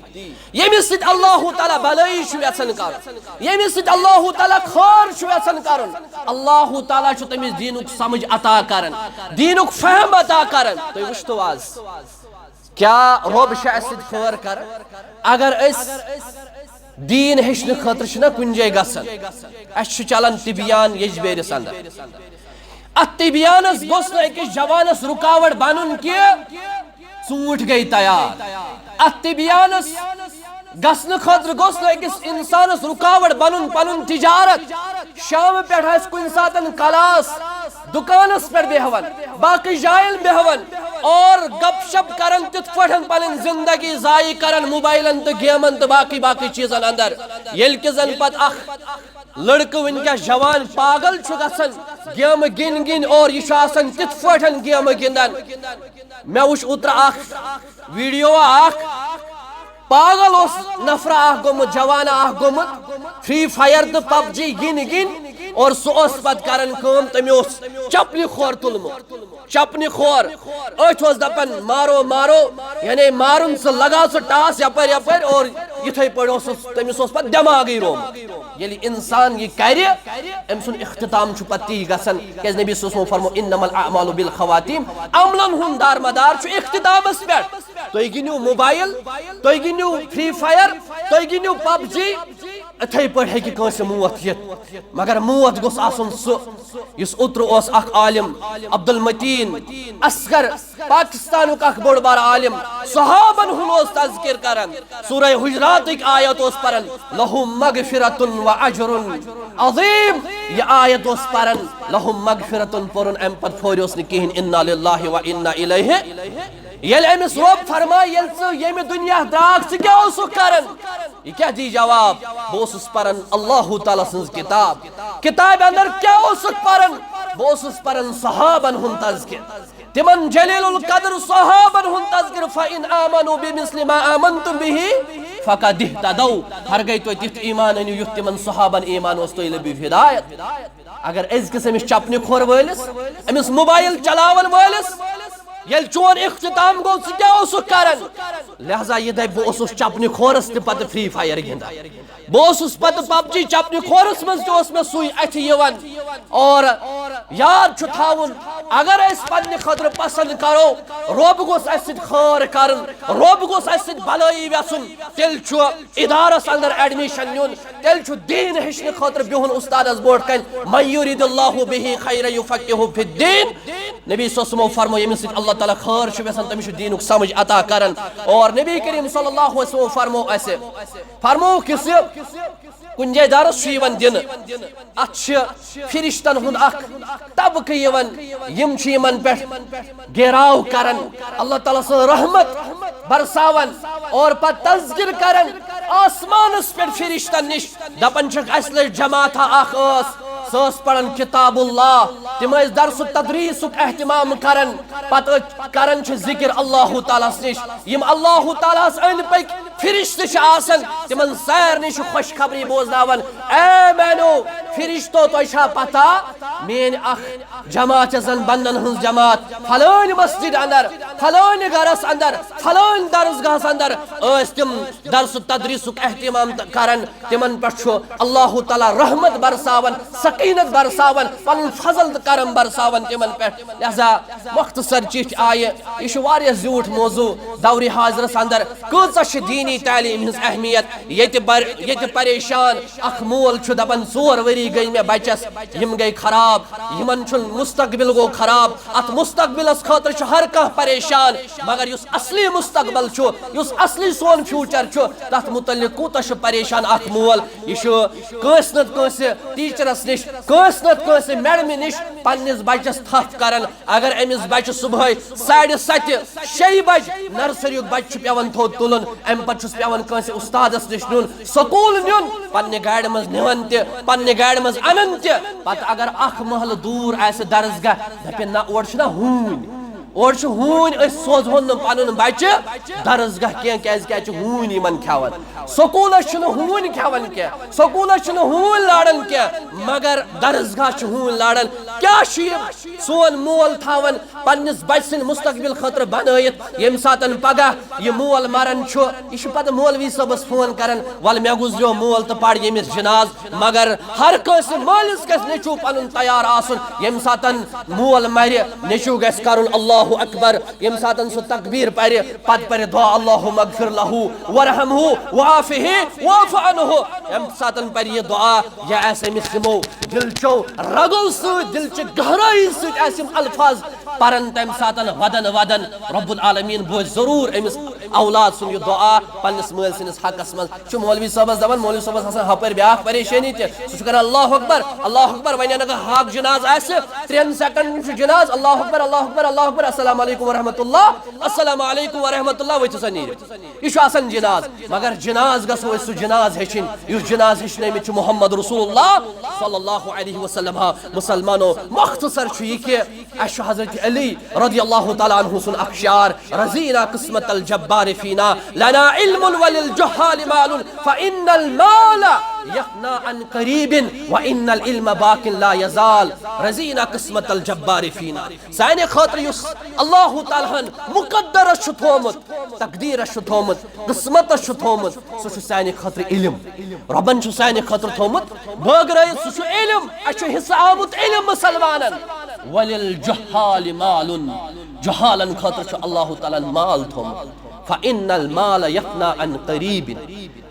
ییٚمِس سۭتۍ اللہ تعالیٰ بلٲیی چھُ یژھان کرُن، ییٚمِس سۭتۍ اللہ تعالیٰ خٲر چھُ یژھان کرُن، اللہ تعالیٰ چھُ تٔمِس دیٖنُک سمجھ عطا کران، دیٖنُک فہم عطا کران۔ تُہۍ وٕچھتو آز، کیٛاہ رۄب چھُ اَسہِ سۭتۍ خٲر کران؟ اگر أسۍ دیٖن ہیٚچھنہٕ خٲطرٕ چھِنہ کُنہِ جایہِ گژھان، اَسہِ چھُ چلان تبیان یجبیرِس اندر۔ اتھ تبیانس گوٚژھ نہٕ أکِس جوانس رُکاوٹ بنُن کہِ ژوٗنٛٹھۍ گٔے تیار۔ اتھ تبیانس گژھنہٕ خٲطرٕ گوٚژھ نہٕ أکِس انسانس رُکاوٹ بنُن پنُن تجارت۔ شامہٕ پٮ۪ٹھ آسہِ کُنہِ ساتن class، دکانس پٮ۪ٹھ بیہوان، باقی جاین بیہوان اور گپ شپ کران، تِتھ پٲٹھۍ پنٕنۍ زندگی ضایع کران موبائلن تہٕ گیمن تہٕ باقی باقی چیزن اندر۔ ییٚلہِ کہِ زن پتہٕ اکھ لڑکہٕ وٕنکیٚس جوان پاگل چھُ گژھان گیمہٕ گِنٛد گِنٛد اور یہِ چھُ آسان تِتھ پٲٹھۍ گیمہٕ گِنٛدان۔ مےٚ وٕچھ اوترٕ اکھ ویڈیو اکھ، پاگل اوس نفرا اکھ گوٚمُت، جوانا اکھ گوٚمُت، فری فائر تہٕ پب جی گِنٛد گِنٛد اور سُہ اوس پتہٕ کران کٲم، تٔمۍ اوس چپنہِ کھور تُلمُت، چپنہِ کھور، أتھۍ اوس دپان مارو مارو، یعنی مارُن سُہ، لگاو سُہ ٹاس یپٲرۍ یپٲرۍ اور یِتھے پٲٹھۍ اوس سُہ، تٔمِس اوس پتہٕ دٮ۪ماغٕے رومُت۔ ییٚلہِ انسان یہِ کرِ، أمۍ سُنٛد اختتام چھُ پتہٕ تی گژھان، کیازِ نبی صلی اللہ علیہ وسلم فرمو، "انما الاعمال بالخواتیم"، عملن ہُنٛد دارمدار چھُ اختتامس پٮ۪ٹھ۔ تُہۍ گِنٛدِو موبائل، تُہۍ گِنٛدِو فری فائر، تُہۍ گِنٛدِو پب جی، اِتھے پٲٹھۍ ہیٚکہِ کٲنٛسہِ موت یِتھ، مگر موت گوٚژھ آسُن سُہ، یُس اوترٕ اوس اکھ عالم عبدالمتین اصغر، پاکستانُک اکھ بوٚڑ بار عالم، صحابن ہُنٛد اوس تذکر کران، سورہ حجراتٕکۍ آیت اوس پران، "لہم مغفرۃ و اجر عظیم"، یہِ آیت اوس پران، "لہم مغفرۃ" پوٚرُن، امہِ پتہٕ پھوریوس نہٕ کِہیٖنۍ، "انا للہ و انا الیہ"۔ ییٚلہِ أمِس رۄب فرمایہِ، ییٚلہِ ژٕ ییٚمہِ دُنیا درٛاکھ، ژٕ کیٛاہ اوسُکھ کران؟ یہِ کیٛاہ دی جواب؟ "بہٕ اوسُس پران اللہ تعالیٰ سٕنٛز کِتاب۔" کِتابہِ اندر کیٛاہ اوسُکھ پران؟ "بہٕ اوسُس پران صحابن ہُنٛد تذکر، تِمن جلیل القدر صحابن ہُنٛد تذکر۔ فإن آمنوا بمثل ما آمنتم به فقد اهتدوا۔" ہرگے تُہۍ تیُتھ ایمان أنِو، یُتھ تِمن صحابن ایمان اوس، تُہۍ لٔبِو ہدایت۔ اگر أزکِس أمِس چپنہِ کھور وٲلِس، أمِس موبائل چلاون وٲلِس، ییٚلہِ چون اختتام گوٚو، ژٕ کیٛاہ اوسُکھ کران؟ لہذا یہِ دپہِ، "بہٕ اوسُس چپنہِ کھورس تہِ پتہٕ فری فائر گِنٛدان، بہٕ اوسُس پتہٕ پب جی چپنہِ کھورس منٛز تہِ اوس مےٚ سُے اَتھِ یِوان۔" اور یاد چھُ تھاوُن، اگر أسۍ پننہِ خٲطرٕ پسند کرو، رۄب گوٚژھ اَسہِ سۭتۍ خٲر کرُن، رۄب گوٚژھ اَسہِ سۭتۍ بلٲیی یژھُن، تیٚلہِ چھُ ادارس اندر ایڈمیشن نیُن، تیٚلہِ چھُ دیٖن ہیٚچھنہٕ خٲطرٕ بِہُن اُستادس برونٛٹھ کنہِ۔ "من یرید اللہ بہ خیرا یفقہہ فی الدین۔" نبی صلی اللہ علیہ وسلمو فرمو، ییٚمِس سۭتۍ اللہ تعالیٰ خٲر چھُ یژھان، تٔمِس چھُ دیٖنُک سمجھ عطا کران۔ اور نبی کریم صلی اللہ علیہ وسلم فرمو اسہِ، فرمو کہِ زِ کُنہِ جایہِ درس چھُ یِوان دِنہٕ، اتھ چھِ فرشتن ہُنٛد اکھ طبقہٕ یِوان، یِم چھِ یِمن پٮ۪ٹھ گیراو کران، اللہ تعالیٰ سٕنٛز رحمت برساوان اور پتہٕ تذکر کران آسمانس پٮ۪ٹھ فرشتن نِش، دپان چھِکھ، "اسہِ لٔج جماعتھا اکھ ٲس، سۄ ٲس پران کتاب اللہ، تِم ٲسۍ درس و تدریسُک اہتمام کران، پتہٕ ٲسۍ کران چھِ ذکر اللہ تعالیٰ ہس نِش۔" یِم اللہ تعالیٰ ہس أنٛدۍ پٔکۍ فرشتہٕ چھِ آسان، تِمن سارنٕے چھِ خوشخبری بوزناوان، "اے میانیو فرشتو، تۄہہِ چھا پتہ، میٲنۍ اکھ جماعت یۄس زن بندن ہٕنٛز جماعت، فلٲنۍ مسجد اندر، فلٲنۍ گرس اندر، فلٲنۍ درسگاہس اندر ٲسۍ تِم درس و تدریسُک اہتمام تہٕ کران، تِمن پٮ۪ٹھ چھُ اللہ تعالیٰ رحمت برساوان، سکیٖنت برساوان، پنُن فضل تہٕ کرم برساوان تِمن پٮ۪ٹھ۔" لہذا مختصر چِٹھۍ آیہِ، یہِ چھُ واریاہ زیوٗٹھ موضوع، دورِ حاضرس اندر کۭژاہ چھِ دیٖنی تعلیٖم ہٕنٛز اہمیت۔ ییٚتہِ بر-، ییٚتہِ پریشان اکھ مول چھُ دپان، "ژور ؤری گٔے مےٚ بچس، یِم گٔے خراب، یِمن چھُ مستقبل گوٚو خراب، اتھ مستقبلس خٲطرٕ چھُ ہر کانٛہہ پریشان، مگر یُس اصلی مستقبل چھُ، یُس اصلی سون فیوچر چھُ، تتھ متعلق کوٗتاہ چھُ پریشان اکھ مول؟" یہِ چھُ کٲنٛسہِ نتہٕ کٲنٛسہِ ٹیچرس نِش، کٲنٛسہِ نتہٕ کٲنٛسہِ میڈمہِ نِش پننِس بچس تھپھ کران۔ اگر أمِس بچہِ صبحٲے ساڑِ ستہِ، شیٚیہِ بجہِ نرسری یُک بچہِ چھُ پٮ۪وان تھوٚد تُلُن، امہِ پتہٕ چھُس پٮ۪وان کٲنٛسہِ اُستادس نِش نیُن، سکوٗل نیُن، پننہِ گاڑِ منٛز نِوان تہِ، پننہِ گاڑِ منٛز انان تہِ۔ پتہٕ اگر اکھ محلہٕ دوٗر آسہِ درسگاہ، دپن، "نہ، اورٕ چھُنہ ہوٗنۍ، اورٕ چھُ ہوٗنۍ، أسۍ سوزہون نہٕ پنُن بچہِ درسگاہ کینٛہہ، کیازِ کہِ اتہِ چھِ ہوٗنۍ یِمن کھٮ۪وان۔ سکوٗلس چھِنہٕ ہوٗنۍ کھٮ۪وان کینٛہہ، سکوٗلس چھِنہٕ ہوٗنۍ لاران کینٛہہ، مگر درسگاہ چھِ ہوٗنۍ لاران۔" کیٛاہ چھُ یہِ سون مول تھاوان پننِس بچہِ سٕنٛدِ مستقبل خٲطرٕ بنٲیِتھ، ییٚمہِ ساتن پگاہ یہِ مول مران چھُ، یہِ چھُ پتہٕ مولوی صٲبس فون کران، "ول، مےٚ گُزریو مول تہٕ پرِ ییٚمِس جناز۔" مگر ہر کٲنٛسہِ مٲلِس گژھِ نیٚچوٗ پنُن تیار آسُن، ییٚمہِ ساتن مول مرِ، نیٚچوٗ گژھِ کرُن اللہ اکبر، ییٚمہِ ساتن سُہ تکبیر پرِ، پتہٕ پرِ دعا، "اللہم اغفر لہ وارحمہ وعافہ واعف عنہ۔" ییٚمہِ ساتن پرِ یہِ دعا، یہِ آسہِ أمِس یِمو دِلچو رگو سۭتۍ، دِلچہِ گہرٲیی سۭتۍ آسہِ یِم الفاظ پران تمہِ ساتن ودن ودن، رب العالمین بوزِ ضروٗر أمِس اولاد سُنٛد یہِ دعا پننِس مٲلۍ سٕنٛدِس حقس منٛز۔ چھُ مولوی صٲبس دپان، مولوی صٲبس آسان ہپٲرۍ بیٛاکھ پریشٲنی تہِ، سُہ چھُ کران اللہ اکبر، اللہ اکبر، وۄنۍ اگر ہاکھ جناز آسہِ، ترٛٮ۪ن سیکنڈن چھُ جناز، اللہ اکبر، اللہ اکبر، اللہ اکبر، السلام علیکم ورحمۃ اللہ، السلام علیکم ورحمۃ اللہ، ؤتھِو سا نیٖرِو۔ یہِ چھُ آسان جناز، مگر جناز گژھو أسۍ سُہ جناز ہیٚچھِنۍ، یُس جناز ہیٚچھنٲومٕتۍ چھِ محمد رسول اللہ صلی اللہ علیہ وسلم۔ ہا، مسلمانو، مختصر چھُ یہِ کہِ اَسہِ چھُ حضرت علی رضی اللہ تعالیٰ عنہ سُنٛد اکھ شعر، رضینا قسمت الجبار فینا، لنا علم وللجہال مال، فإن المال یفنا عن قریب، وإن العلم باق لا یزال، رضینا قسمت الجبار فینا۔ سانہِ خٲطرٕ یُس اللہ تعالیٰ ہن مقدرس چھُ تھومُت، تقدیرس چھُ تھومُت، قسمتس چھُ تھومُت، سُہ چھُ سانہِ خٲطرٕ علم۔ رۄبن چھُ سانہِ خٲطرٕ تھومُت بٲگرٲیِتھ، سُہ چھُ علم۔ اَسہِ چھُ حصہٕ آمُت علم مسلمانن۔ وللجہال مال، جہالن خٲطرٕ چھُ اللہ تعالیٰ ہن مال تھومُت۔ فإن المال یفنا عن قریب،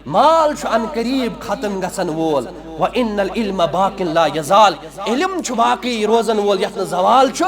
مال چھُ عن قریب ختم گژھن وول۔ وإن العلم باق لا یزال، علم چھُ باقی روزن وول، یتھ نہٕ زوال چھُ۔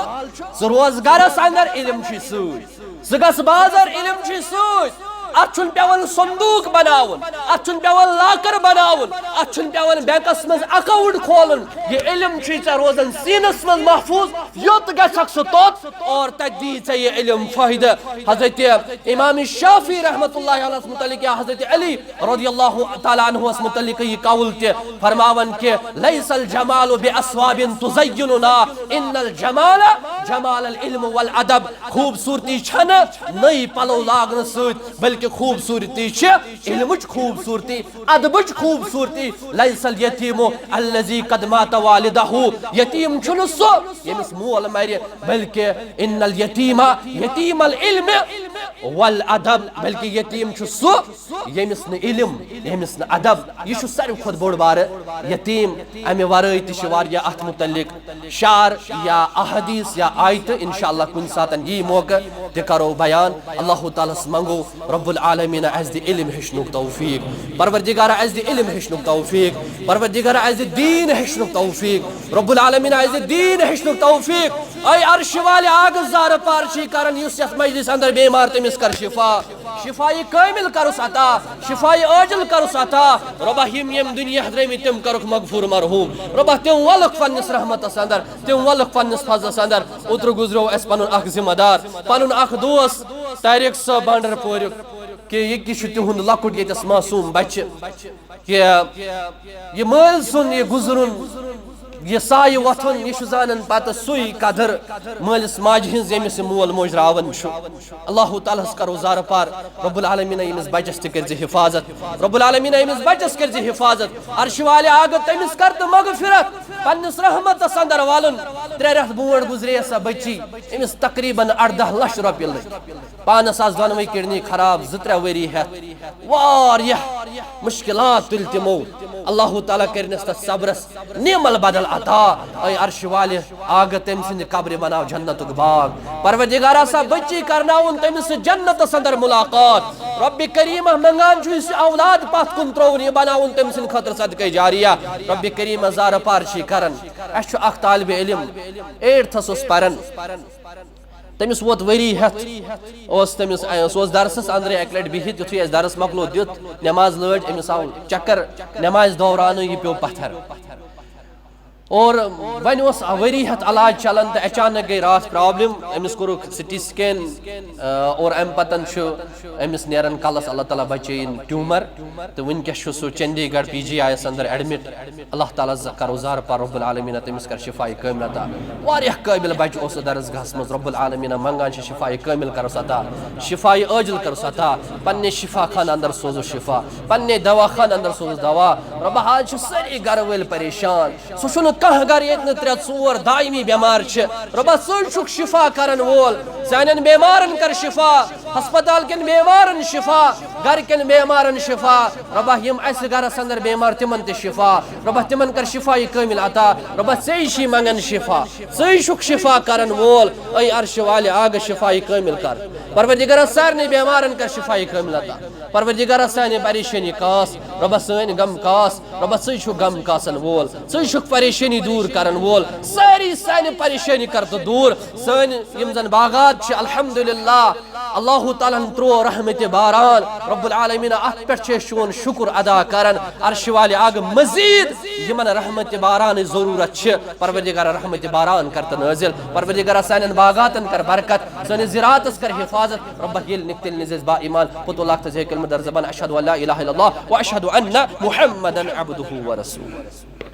ژٕ روز گرس اندر، علم چھُے سۭتۍ۔ ژٕ گژھ بازر، علم چھُے سۭتۍ۔ اتھ چھُنہٕ پٮ۪وان صندوق بناوُن، اتھ چھُنہٕ پٮ۪وان لاکر بناوُن، اتھ چھُنہٕ پٮ۪وان بینکس منٛز اکاؤنٹ کھولُن۔ یہِ علم چھُے ژےٚ روزان سیٖنس منٛز محفوظ۔ یوٚت گژھکھ ژٕ توٚت، اور تتہِ دی ژےٚ یہِ علم فٲیدٕ۔ حضرت امام شافعی رحمۃ اللہ علیہ متعلق یا حضرت علی رضی اللہ تعالیٰ عنہس متعلق یہِ قول تہِ فرماوان کہ، لیس الجمال باسواب تزیننا، ان الجمال جمال العلم والادب۔ خوبصورتی چھنہٕ نٔے پلو لاگنہٕ سۭتۍ، بلکہ خوبصورتی چھِ علمٕچ خوبصورتی، ادبٕچ خوبصورتی۔ لیس الیتیم الذی قد مات والدہ، یتیم چھُنہٕ سُہ ییٚمِس مول مرِ، بلکہ ان الیتیم یتیم العلم والادب، بلکہ یتیم چھُ سُہ ییٚمِس نہٕ علم، ییٚمِس نہٕ ادب۔ یہِ چھُ ساروی کھۄتہٕ بوٚڑ بارٕ یتیم۔ امہِ ورٲے تہِ چھِ واریاہ اتھ متعلق شعر یا احادیث یا آیتہٕ، انشاءاللہ کُنہِ ساتن یی موقع تہِ کرو بیان۔ اللہ تعالیٰ ہس منگو رب العالمین اسہِ دِ علم ہیٚچھنُک توفیق، پروردگارا اسہِ دِ علم ہیٚچھنُک توفیق، پروردگارا اسہِ دِ دین ہیٚچھنُک توفیق، رب العالمین اسہِ دِ دین ہیٚچھنُک توفیق۔ اے عرش والے، آگہٕ زارٕ پار چھی کران، یُس یتھ مجلس اندر بیمار تٔمِس کر شفا، شفای کامل کرُس عطا، شفای عاجل کرُس عطا۔ رۄبا، یِم ییٚمہِ دُنیا درٲمٕتۍ تِم کرُکھ مغفور مرحوم۔ رۄبا، تِم ولُکھ پننِس رحمتس اندر، تِم ولُکھ پننِس فضلس اندر۔ اوترٕ گُزریو اسہِ پنُن اکھ ذمہ دار، پنُن اکھ دوست، طارق صٲب بانڈر پوریُک، کہ یہِ تہِ چھُ تِہُنٛد لۄکُٹ ییٚتٮ۪س معصوم بچہِ۔ کہ یہِ مٲلۍ سُنٛد یہِ گُزرُن، یہِ سایہِ وۄتھُن، یہِ چھُ زانان پتہٕ سُے قدر مٲلِس ماجہِ ہٕنٛز، ییٚمِس یہِ مول موج راوان چھُ۔ اللہ تعالیٰ ہس کرو زارٕ پار، رب العالمین ییٚمِس بچس تہِ کٔرۍ زِ حفاظت، رب العالمین ییٚمِس بچس کٔرۍ زِ حفاظت، عرشہِ والہِ آگہٕ تٔمِس کر تہٕ مغفرت، پننِس رحمتس اندر والُن۔ ترٛےٚ رٮ۪تھ برونٛٹھ گُزرے سۄ بچی، أمِس تقریباً اردہ لچھ رۄپیہِ لٔگۍ۔ پانس آسہٕ دۄنوے کڈنی خراب، زٕ ترٛےٚ ؤری ہٮ۪تھ۔ واریاہ مشکلات تُلۍ تِمو۔ اللہ تعالیٰ کٔرنس تتھ صبرس نعم البدل عطا۔ اے عرش والہِ، آگہٕ تٔمۍ سٕنٛدِ قبرِ بناو جنتُک باغ۔ پروردگارا، سۄ بچی کرناوُن تٔمِس سۭتۍ جنتس اندر ملاقات۔ رب کریمہ، منگان چھُ یُس یہِ اولاد پتھ کُن ترٛووُن، یہِ بناوُن تٔمۍ سٕنٛدِ خٲطرٕ صدقے جاریہ۔ رب کریمہ، زارٕ پار چھِ کران۔ اسہِ چھُ اکھ طالب علم، ایٹتھس اوس پران۔ تٔمِس ووت ؤری ہٮ۪تھ، اوس تٔمِس، سُہ اوس درسس اندرے اکہِ لٹہِ بِہِتھ، یُتھُے اسہِ درس مۄکلو دیُت، نماز لٲج، أمِس آو چکر، نمازِ دورانٕے یہِ پیوٚو پتھر۔ اور وۄنۍ اوس ؤری ہٮ۪تھ علاج چلان تہٕ اچانک گٔے راتھ پرابلم، أمِس کوٚرُکھ سی ٹی سکین، اور امہِ پتن چھُ أمِس نیران کلس، اللہ تعالیٰ بچٲیِن، ٹیومر، تہٕ وٕنکیٚس چھُ سُہ چندی گڑھ پی جی آی یس اندر ایڈمٹ۔ اللہ تعالیٰ ز-، کرو زارٕ پار، رب العالمین تٔمِس کر شفاء کامل عطا۔ واریاہ قٲبل بچہٕ اوس سُہ درسگاہس منٛز، رب العالمین منگان چھِ شفاء کامل کرس عطا، شفاء عاجل کرس عطا، پننہِ شفا خانہٕ اندر سوزُس شفا، پننہِ دوا خانہٕ اندر سوزُس دوا۔ ربا، آز چھِ سٲری گرٕ وٲلۍ پریشان، سُہ چھُنہٕ کانٛہہ گرٕ ییٚتہِ نہٕ ترٛےٚ ژور دایمی بٮ۪مار چھِ۔ ربا، ژٕے چھُکھ شفا کرن وول، سانٮ۪ن بٮ۪مارن کر شفا، ہسپتال کٮ۪ن بٮ۪مارن شفا، گرٕ کٮ۪ن بٮ۪مارن شفا۔ ربا، یِم اسہِ گرس اندر بٮ۪مار، تِمن تہِ شفا۔ ربا، تِمن کر شفا کامل عطا۔ ربا، ژے چھِ منگان شفا، ژے چھُکھ شفا کرن وول۔ اے عرش والہِ، آگہٕ شفا کامل کر۔ پروردگارا، سارنٕے بٮ۪مارن کر شفا کامل عطا۔ پروردگارا، سانہِ پریشٲنی کاس۔ رۄبہ سٲنۍ غم کاس، رۄبہ ژٕے چھُکھ غم کاسن وول، ژٕے چھُکھ پریشٲنی دوٗر کرن وول، سٲری سانہِ پریشٲنی کر تہٕ دوٗر۔ سٲنۍ یِم زن باغات چھِ، الحمدللہ، اللہ تعالیٰ ہن تروو رحمتِ باران۔ رب العالمین، اتھ پٮ۪ٹھ چھِ أسۍ چون شکر ادا کران۔ عرشہِ والہِ آگہٕ مزید یِمن رحمتِ بارانٕچ ضروٗرت چھِ، پروردگار رحمتِ باران کر تہٕ نٲزِل۔ پروردگار سانٮ۪ن باغاتن کر برکت، سٲنِس زراعتس کر حفاظت۔ رب ییٚلہِ نِکھ تیٚلہِ نِزِ أسۍ با ایمان، پوٚتُل اکھ تہٕ زِ کلمہٕ در زبان، اشہد ان لا الہ الا اللہ و اشہد ان محمدا عبدہ و رسولہ۔